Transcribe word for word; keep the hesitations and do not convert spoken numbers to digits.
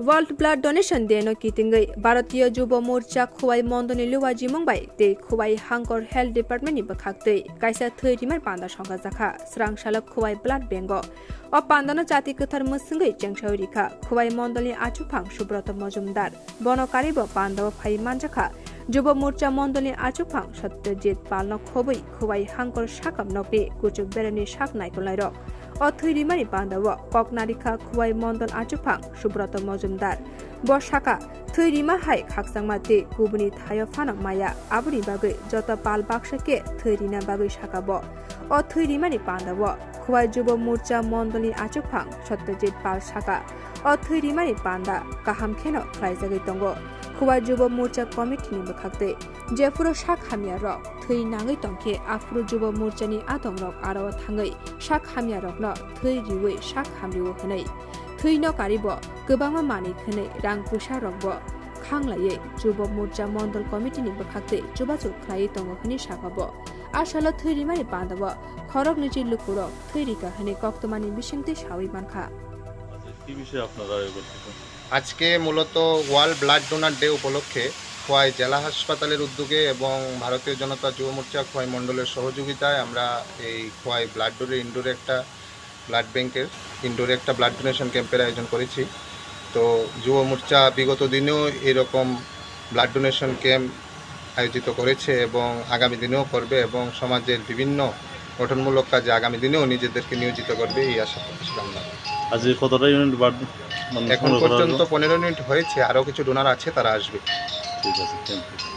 World Blood Donation Day no kitingwi Bharatiya Jubo Morcha Khowai Mondolni luwa jimung bai tei Khowai Hangkor Health Department ni bwkhaktwi kaisa thwi rimani panda songkha jakha. Srang salo Khowai Blood Bank o. O panda no chati kwthar mwswngwi chengsawi rikha Khowai Mondolni achukphang Subroto Mojumdar. Bono karibo panda o phai manjakha Jubo Morcha Mondolni achukphang Satyajit Pal no khobwi Khowai Hangkor sakam nokni kuchuk beremni sak naikolnai rok. O thwi rimani panda o kok narikha Khowai Mondol achukphang Subroto Mojumdar. Bo saka, thwi rima hai khakchangma tei kubuni thaio phano maya, aboni bagwi joto pal baksa khe thwi rina bagwi saka bo. O thwi rimani panda o Khowai Jubo Morcha Mondolni achukphang Satyajit Pal saka, o thwi rimani panda kaham kheno khlaijagwi tongo Khowai Jubo Morcha Committee ni bwkhaktwi. Jephuru sak hamya rok thwi nangwi tongkhe, aphuru Jubo Morchani adongrok aro thangwi sak hamya rokno thwi riwi sak hamrio hwnwi. Thwino karibo kwbangma manwi khwnwi rang puisa rokbo khanglaiwi Jubo Morcha Mondol Committee ni bwkhaktwi chubachu khlaiwi tongo hwnwi saka bo. A salo thwi rimani panda o khoroknwi chi lukurok thwi rikha hwnwi koktwmani bisingtwi sawi mankha. আচ্ছা, কি বিষয়ে আপনারা একত্রিত? আজকে মূলত world blood donor day উপলক্ষে খোয়াই জেলা হাসপাতালের উদ্যোগে এবং ভারতীয় জনতা যুব মোর্চা খোয়াই মণ্ডলের সহযোগিতায় আমরা এই খোয়াই ব্লাড ডোরে ইনডোরে একটা ব্লাড ব্যাংকের ইনডোরে একটা ব্লাড ডোনেশন ক্যাম্পের আয়োজন করেছি। তো যুব মোর্চা বিগত দিনেও এরকম ব্লাড ডোনেশন ক্যাম্প আয়োজিত করেছে এবং আগামী দিনেও করবে এবং সমাজের বিভিন্ন গঠনমূলক কাজে আগামী দিনেও নিজেদেরকে নিয়োজিত করবে, এই আশা প্রত্যাশা কামনা করি। আজকে কতটা ইউনিট ব্লাড, মানে, এখন সংগ্রহ করা পর্যন্ত হলো? পনেরো ইউনিট হয়েছে, আরও কিছু ডোনার আছে, তারা আসবে। ঠিক আছে, থ্যাংক ইউ।